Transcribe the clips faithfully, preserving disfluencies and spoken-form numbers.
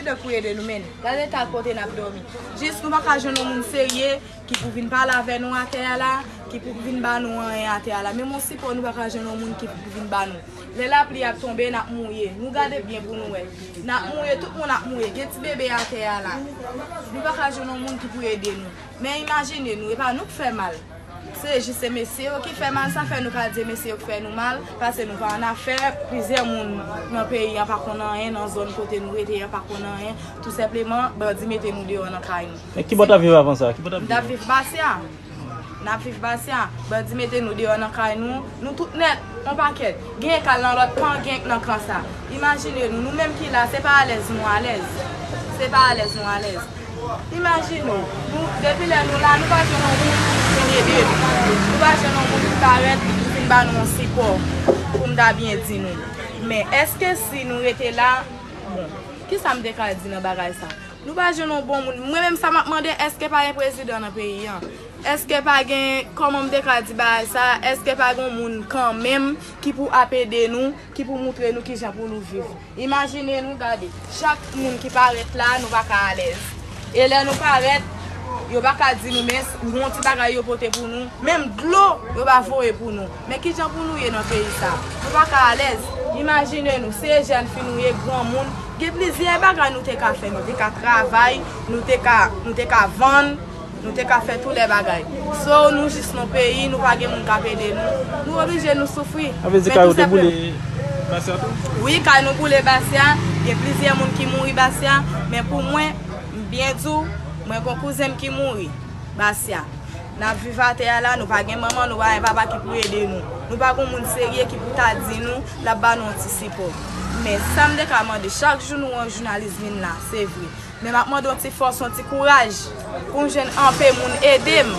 Lè pou ede nou, men gade eta kote n ap dòmi. Jis nou pa ka jwenn yon moun serye ki pou vin pale avè nou atè a la, ki pou vin ba nou anyen atè a la. Menm yon sipò, nou pa ka jwenn yon moun ki pou vin ba nou. Lè lapli ap tonbe, n ap mouye. Nou gade byen pou nou wè. N ap mouye, tout moun ap mouye. Gen ti bebe atè a la. Nou pa ka jwenn yon moun ki pou ede nou. Men imajine nou, e pa nou k fè mal. Se jis se mesye yo ki fè mal, sa fè nou ka di mesye yo k fè nou mal, paske nou pa annafè, plizyè moun nan peyi an pa konn anyen, nan zòn kote nou rete an pa konn anyen, tou senpleman, bandi mete nou deyò nan kay nou. Men ki bò t ap viv avan sa? Ki bò t ap viv? M t ap viv Basya. N ap viv Basya. Bandi mete nou deyò nan kay nou, nou tout nèt, yon pakèt. Genyen k al nan lòt kan, genyen k nan kan sa. Imajine nou, nou menm ki la, se pa alèz nou alèz. Se pa alèz nou alèz. Imajine w, nou, depi lè nou la, nou pa jwenn yon moun ki vin ede nou. Nou pa jwenn yon moun ki parèt, ki vin ba nou yon sipò, pou m ta byen di nou. Men èske si nou rete la, bon, kisa m te ka di nan bagay sa? Nou pa jwenn yon bon moun. Mwen menm sa m ap mande, èske pa gen prezidan nan peyi an? Èske pa gen, kòman m te ka di bagay sa? Èske pa gen yon moun kanmenm ki pou ap ede nou, ki pou moutre nou kijan pou nou viv? Imajine nou gade, chak moun ki parèt la, nou pa ka alèz. E lè nou parèt, yo pa ka di nou, men s-, yon ti bagay yo pote pou nou. Menm dlo, yo pa voye pou nou. Men kijan pou nou ye nan peyi sa? Nou pa ka alèz. Imajine nou, se jèn fi nou ye, granmoun. Gen plizyè bagay nou te ka fè. Nou te ka travay, nou te ka, nou te ka vann. Nou te ka fè tou lè bagay. So, nou jis nan peyi, nou pa gen moun k ap ede nou. Nou oblije nou soufri. Sa vle di kay ou te boule Basya tou? Wi, kay nou boule Basya. Gen plizyè moun ki mouri Basya. Men pou mwen, m byen di w, mwen gon kouzen m ki mouri Basya. N ap viv atè a la, nou pa gen manman, nou pa gen papa ki pou ede nou. Nou pa gon moun serye ki pou ta di nou, l ap ba nou yon ti sipò. Men sa m te ka mande, chak jou nou wè yon jounalis vin la, se vre. Men m ap mande yon ti fòs, yon ti kouraj pou m jwenn anpe moun ede m.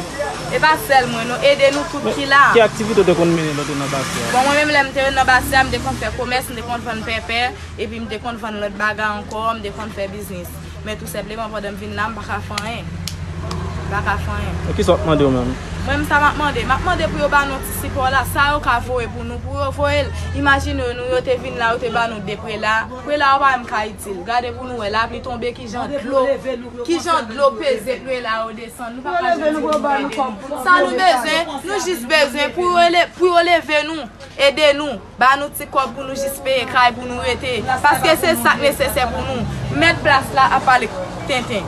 E pa sèl mwen, non, ede nou tout ki la. Ki aktivite w te konn mennen lè w te nan Basya? Bon, mwen menm lè m te nan Basya, m te konn fè komès, m te konn vann pèpè, epi m te konn vann lòt bagay ankò, m te konn fè biznis. Men tou senpleman, pandan m vin la, m pa ka fè anyen. M pa ka fè anyen. E kisa w ap mande w menm? Mwen menm sa m ap mande. M ap mande pou yo ba nou ti sipò la, sa yo ka voye pou nou, pou yo voye l. Imajine nou, yo te vin la, yo te ba nou de prela. Prela yo pa menm ka itil. Gade pou nou wè, lapli tonbe, kijan dlo, kijan dlo peze prela yo desann. Nou pa ka jwenn moun pou ede nou. Sa nou bezwen, nou jis bezwen pou yo le-, pou yo leve nou, ede nou, ba nou ti kòb pou nou jis peye kay pou nou rete. Paske se sa k nesesè pou nou. Mèt plas la ap pale tenten.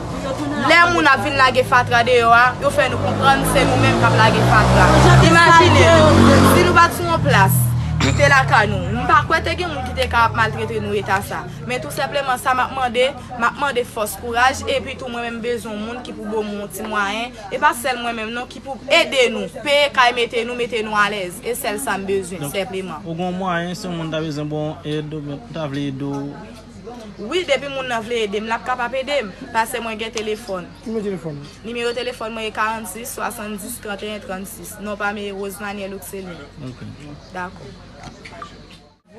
Lè moun ap vin lage fatra deyò a, yo fè nou konprann se nou menm k ap lage fatra. Imajine nou, si nou pa t sou yon plas, nou te lakay nou, m pa kwè te gen moun ki te ka ap maltrete nou eta sa. Men tou senpleman, sa m ap mande, m ap mande fòs, kouraj, epi tou mwen menm bezwen yon moun ki pou ban m yon ti mwayen, e pa sèl mwen menm non, ki pou ede nou, peye kay mete nou, mete nou alèz. E sèl sa m bezwen, senpleman. Ou gon mwayen, si yon moun ta bezwen bon èd, oubyen ta vle ede w? Wi, depi moun nan vle ede m, l ap kapab ede m. Pase mwen gen telefòn. Nimewo telefòn ou? Nimewo telefòn mwen e karannsis, swasanndis, tranteyen, trannsis. Non pa m e Rosemaniel Luxelin. Ok. Dakò.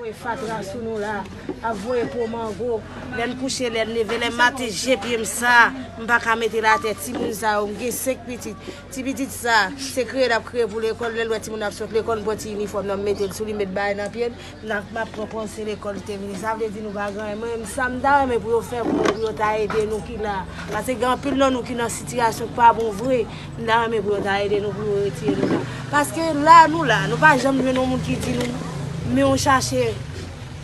Voye fatra sou nou la, ap voye po mango. Lè n kouche, lè n leve, lè m maten, je pye m sa, m pa ka mete l atè. Timoun sa yo, m gen senk pitit. Ti pitit sa, se kreye l ap kreye pou lekòl. Lè l wè timoun ap sot lekòl, m pran ti inifòm nan, m mete l sou li, m met bagay nan pye l. N ap, m ap pran panse lekòl te vini. Sa vle di nou pa gen anyen. Mwen menm, sa m ta renmen pou yo fè pou nou, pou yo ta ede nou ki la. Paske gen anpil nan nou ki nan sitiyasyon k pa bon vre. M ta renmen pou yo ta ede nou, pou yo retire nou la. Paske la, nou la, nou pa janm jwenn yon moun ki di nou, men w chache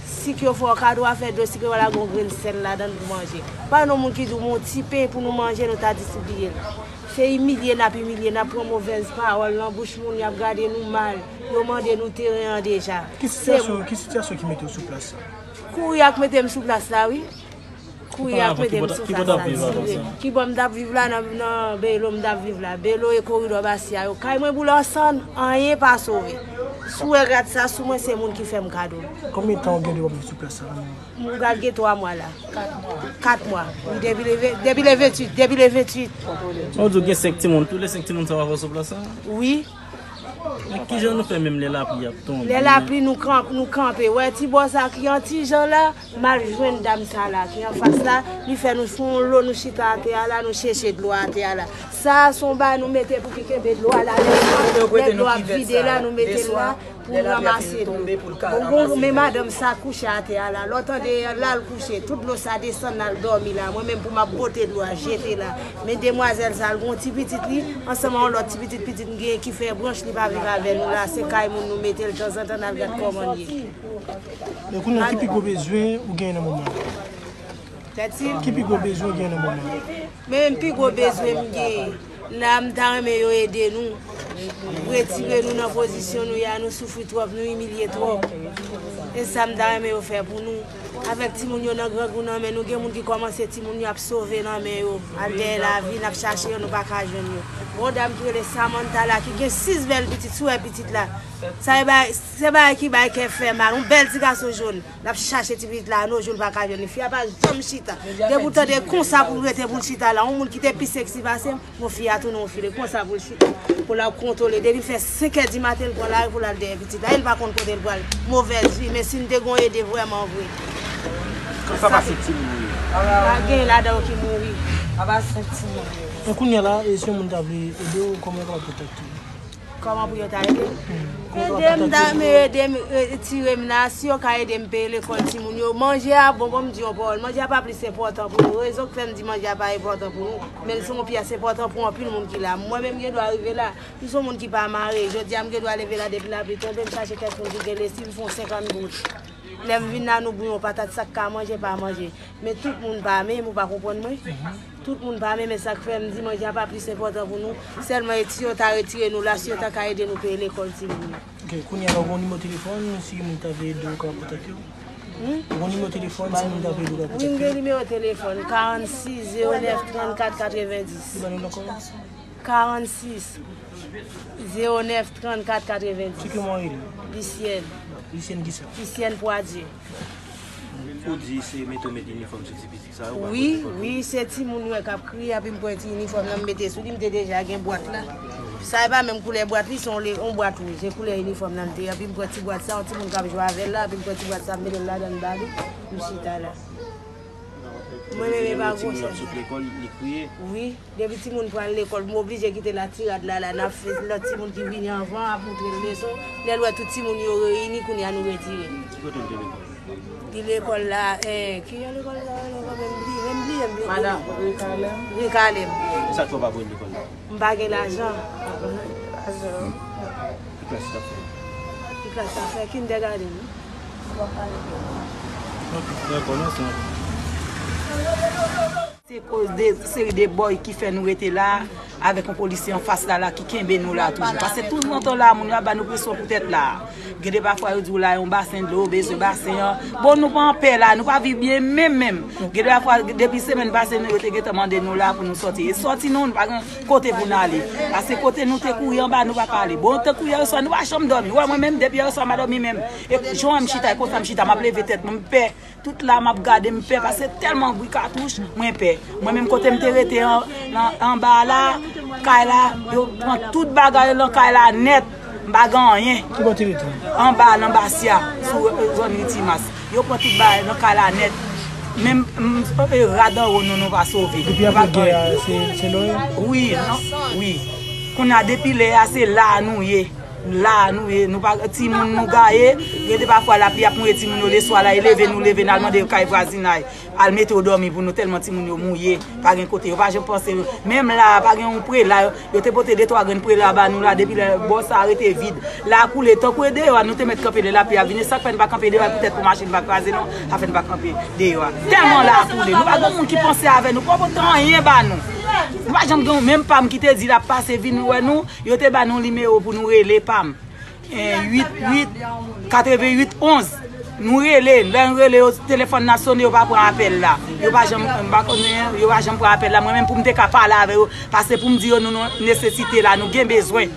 sik yo fè w kado, afè dlo sik yo, wala gon grenn sèl ladan l pou manje. Pa yon moun ki di w, men yon ti pen pou nou manje, nou ta distribiye l. Se imilye n ap imilye, n ap pran movèz pawòl nan bouch moun, y ap gade nou mal, yo mande nou teren an deja. Ki sitiyasyon, ki sitiyasyon ki mete w sou plas sa? Kouri ak mete m sou plas la, wi. Kouri ak mete m sou plas la, tire. Ki bò m t ap viv la, nan, nan Belo m t ap viv la. Belo e koridò Basya yo. Kay mwen boule ansann, anyen pa sove. Si w wè rad sa sou mwen, se moun ki fè m kado. Konbyen tan w gen depi w ap viv sou plas sa la menm? M pral gen twa mwa la. Kat mwa. Wi, depi le ven-, depi le venntuit, depi le venntuit. Ou di w gen senk timoun, tout le senk timoun sa w ap viv sou plas sa? Wi. Men kijan nou fè menm lè lapli ap tonbe? Lè lapli nou kan-, nou kanpe. Wè ti bò sa ki an ti jan la, m al jwenn dam sa la ki anfas la, li fè nou sou yon lo, nou chita atè a la, nou chèche dlo atè a la. Sa a se yon bagay nou mete pou ki kenbe dlo a la, lè, lè dlo ap vide la, nou mete l la. pou l ranmase dlo. Bon, bon, men madanm sa kouche atè a la. Lè w tande l al kouche, tout dlo sa desann al dòmi la. Mwen menm pou m ap pote dlo a, jete la. Men demwazèl sa, l gen yon ti pitit li, ansanm ak yon lòt ti pitit, pitit m genyen ki fè branch, li pa viv avè nou la. Se kay moun nou mete l tanzantan, n al gad kòman l ye. Men kounye a, ki pi gwo bezwen ou genyen nan moman an? Tèt si? Ki pi gwo bezwen ou genyen nan moman an? Men pi gwo bezwen m genyen. La, m ta renmen yo ede nou. Retire nou nan pozisyon nou ye a, nou soufri twòp, nou imilye twòp. E sa m ta renmen yo fè pou nou. Avèk timoun yo nan grangou nan men nou, gen moun ki kòmanse timoun yo ap sove nan men yo. Al dèyè lavi, n ap chache yo, nou pa ka jwenn yo. Gon dam ki rele Samantha la, ki gen sis bèl pitit, si w wè pitit la. Sa e bay, se bagay ki bay kè fè mal. Yon bèl ti gason jòn. L ap chache ti pitit la, anno jou l pa ka jwenn li. Fi a pa janm chita. Depi w tande konsa pou l rete pou l chita la, yon moun ki te pi seksi pase m, bon fi a tounen yon fi de konsa pou l chita. Pou l ap kontwole. Depi l fè senk è di maten, l pran lari pou l al dèyè pitit la. E l pa konn kote l pral. Movèz vi, men si n te gon ede vrèman vre. Sa pase timoun yo? Pa gen ladan yo ki mouri. Apa sèt timoun yo. Men kounye a la, e si yon moun ta vle ede w, kòman yo kapab kontakte w? Kòman pou yo ta ede m? Ede m, ta, men ede m, retire m la. Si yo ka ede m peye lekòl timoun yo. Manje a bon, bon, m di yon pawòl. Manje a pa plis enpòtan pou nou. Rezon k fè m di manje a pa enpòtan pou nou, men l se yon pyès enpòtan pou anpil moun ki la. Mwen menm gen dwa rive la. M se yon moun ki pa mare. Jodi a, m gen dwa leve la depi lapli tonbe, m chache kèk moun ki gen lesi, m fè yon senkant goud. Lè m vin la, nou bouyon patat, sa k ka manje, pa manje. Men tout moun pa menm, ou pa konprann mwen? Tout moun pa menm, men sa k fè m di manje a pa plis enpòtan pou nou. Sèlman e si yo ta retire nou la, si yo ta ka ede nou peye lekòl timoun yo. Ok, kounye a la, ou gon nimewo telefòn, si moun ta vle ede w, ka kontakte w? Hmm? Ou gon nimewo telefòn, si moun ta vle ede w, ka kontakte w? Wi, m gen nimewo telefòn, karannsis, zewo nèf, trannkat, katrevenndis. Ou ba nou l ankò? Karannsis, zewo nèf, trannkat, katrevenndis. Se ki mwen rele? Lisyèn. Lisyèn kisa? Lisyèn Pwadye. Ou di se mete w met inifòm sou ti pitit sa yo, ou pa wi, pran ti wi, se timoun yo k ap kriye, epi m pran ti inifòm nan, m mete sou li, m te deja gen bwat la. Sa e pa menm koulè bwat li, se yon le-, yon bwat wouj, se koulè inifòm nan l te ye, epi m pran ti bwat sa, yon timoun k ap jwe avè l la, epi m pran ti bwat sa, m mete l ladan l, m ba li, m chita la. Mwen menm e pa gwosè. Timoun ap sot lekòl, li kriye. Wi. Depi timoun pral lekòl, m oblije kite l ak ti rad la, la, n ap fè lòt timoun ki vini anvan ap moutre l leson. Lè l wè tout timoun yo reyini, kounye a nou retire. Ki kote l te lekòl? Li lekòl la, eh, ki jan lekòl sa rele ankò menm? M bliye, menm bliye, m bliye. Madan. Ri Kalèm. Ri Kalèm. E sa k fè w pa voye l lekòl la? M pa gen lajan. Ki klas li t ap fè? Ki klas l ap fè? Kindergarten, wi. Ok, dakò, mèsi. Se koz de seri de bòy ki fè nou rete la avèk yon polisye anfas la, la ki kenbe nou la toujou. Paske tout lontan la, moun yo ap ba nou presyon poutèt la. Gen de pafwa yo di w la yon basen dlo, bezwen basen an. Bon, nou pa anpè la, nou pa viv byen menm, menm. Gen de pafwa, depi semèn pase, nou, yo te gentan mande nou la pou nou sòti. E sòti nou, nou pa gen kote pou n ale. Paske kote nou te kouri anba, nou pa ka ale. Bon, tankou yè swa, nou pa janm dòmi. Wè, mwen menm, depi yè swa, m pa dòmi menm. E jan m chita, e konsa m chita, m ap leve tèt mwen, m pè. Tout la m ap gade, m pè, paske tèlman bri katouch, mwen pè. Mwen menm kote m te rete an, an, anba la, kay la, yo pran tout bagay lan kay la nèt, m pa gen anyen. Ki bò w te rete? Anba, nan Basya, sou, eh, zòn Ritimas. Yo pran tout bagay nan kay la nèt. Menm, m, eh, rad anwo nou, nou pa sove. Depi apre gè a, se, se lò ye? Wi, non, wi. Kounye a, depi lè a, se la nou ye. La nou ye, nou pa, timoun nou gaye, gen de pafwa lapli ap mouye timoun yo leswa la, e leve nou leve, n al mande yo kay vwazinay, al mete yo dòmi pou nou, tèlman timoun yo mouye, pa gen kote, yo pa janm panse, menm la, pa gen yon prela, yo te pote de twa grenn prela ba nou la, depi lè bò sa a rete vid, la koule, tankou e deyò a, nou te mèt kanpe lè lapli a vini, sa k fè n pa kanpe deyò a, poutèt pou machin pa kraze nou, sa fè n pa kanpe deyò a, tèlman la koule, nou pa gen moun ki panse avè nou, pa pote anyen ba nou, nou pa janm gen yon menm pa m ki te di l ap pase vin wè nou, yo te ba nou nimewo pou nou rele pa m. Eh, uit uit, katreven uit onz. Nou rele, lè n rele yo, telefòn nan sone, yo pa pran apèl la. Yo pa janm, m pa konnen, yo pa janm pran apèl la. Mwen menm pou m te ka pale avè yo, paske pou m di yo nou nan nesesite la, nou gen bezwen.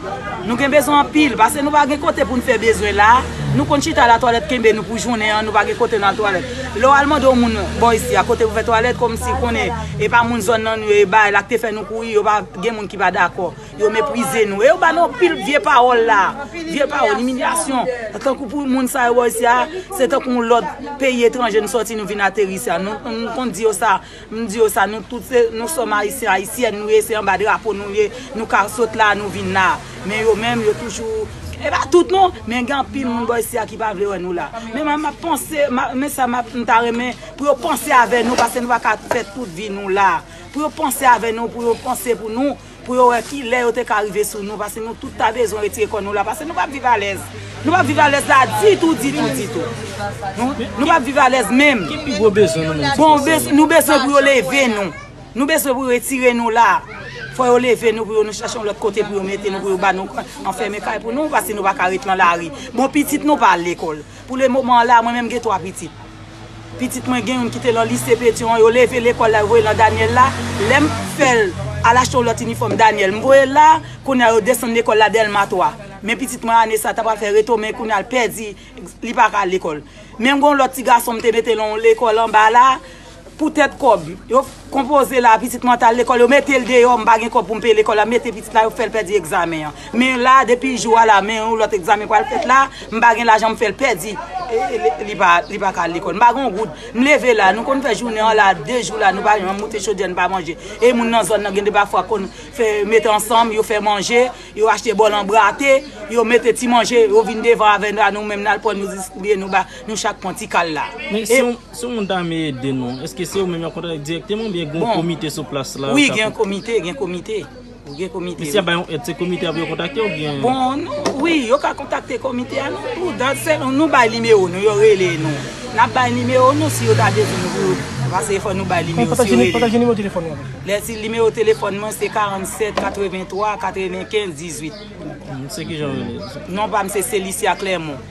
Nou gen bezwen anpil, paske nou pa gen kote pou n fè bezwen la. Nou konn chita la twalèt kenbe nou pou jounen an, nou pa gen kote nan twalèt. Lè w al mande yon moun bò isi a kote pou fè twalèt, kòmsi konnen, e pa moun zòn nan nou ye, e bay la k te fè nou kouri, yo pa gen moun ki pa dakò. Yo meprize nou. E yo ba nou anpil vye pawòl la. Vye pawòl, imilyasyon. Tankou pou moun sa yo bò isi a, se tankou yon lòt peyi etranje nou sòti, nou vin ateri isi a. Nou, nou konn di yo sa, m di yo sa, nou tout se, nous sommes haïtiens, haïtiennes, nou ye, se anba drapo nou ye, nou ka sot la, nou vin la. Men yo menm, yo toujou E pa tout non, men gen anpil moun bò isi a ki pa vle wè nou la. Men mwen, m ap panse, m a- men sa m ap- m ta renmen pou yo panse avè nou, paske nou pa ka fè tout vi nou la. Pou yo panse avè nou, pou yo panse pou nou, pou yo wè ki lè yo te ka rive sou nou, paske nou tout ta bezwen retire kò nou la, paske nou p ap viv alèz. Nou p ap viv alèz la ditou, ditou, ditou. Nou, nou p ap viv alèz menm. Ki pi gwo bezwen nou menm? Bon, bez- nou bezwen pou yo leve nou. Nou bezwen pou yo retire nou la. Fò yo leve nou, pou yo nou chache yon lòt kote pou yo mete nou, pou yo ba nou anfèmen kay pou nou, paske nou pa ka ret nan lari. Bon, pitit nou pa al lekòl. Pou le moman la, mwen menm gen twa pitit. Pitit mwen gen youn ki te lan lise Petyon an, yo leve lekòl la, yo voye l nan Daniel la. Lè m fè l al achte yon lòt inifòm Daniel, m voye l la, kounye a yo desann lekòl la Dèlma twa. Men pitit mwen ane sa ta pral fè reto, men kounye a l pèdi, li pa ka al lekòl. Men m gen yon lòt ti gason m te mete l nan yon lekòl anba la, poutèt kòb. Yo konpoze la, pitit mwen t al lekòl, yo mete l deyò, m pa gen kòb pou m peye lekòl la, mete pitit la, yo fè l pèdi egzamen an. Men la, depi jou a la, men yon lòt egzamen pral fèt la, m pa gen lajan, m fè l pèdi. E, e, li, li pa, li pa ka al lekòl. M pa gen yon goud. M leve la, nou konn fè jounen an la, de jou la, nou pa janm moute chodyè, nou pa manje. E moun nan zòn nan, gen de pafwa konn fè, mete ansanm, yo fè manje, yo achte bòl anbrate, yo mete ti manje, yo vin devan avè nou, nou menm, n al pran, nou distribiye, nou ba, nou chak pran ti kal la. Men si E yon, si yon moun ta renmen ede nou, èske se ou menm y ap kontakte dirèkteman oubyen gen yon Bon. komite sou plas la Wi, k ap gen komite, gen komite. Gen komite, Mesye wi. ap bay yon èd, se komite ap yo kontakte oubyen? Bon, non, wi, yo ka kontakte komite a, non, tou dat, se nou, nou bay nimewo nou, yo rele nou. N ap bay nimewo nou, si yo ta bezwen nou pou yo, paske fò nou bay Bon, nimewo, si yo pataje, rele. pataje nimewo telefòn nou avè. Lè si nimewo telefòn mwen, se karannsèt, katrevenntwa, katrevenkenz, dizuit. Hmm, se ki jan w rele? Non pa m se Celicia Clermont.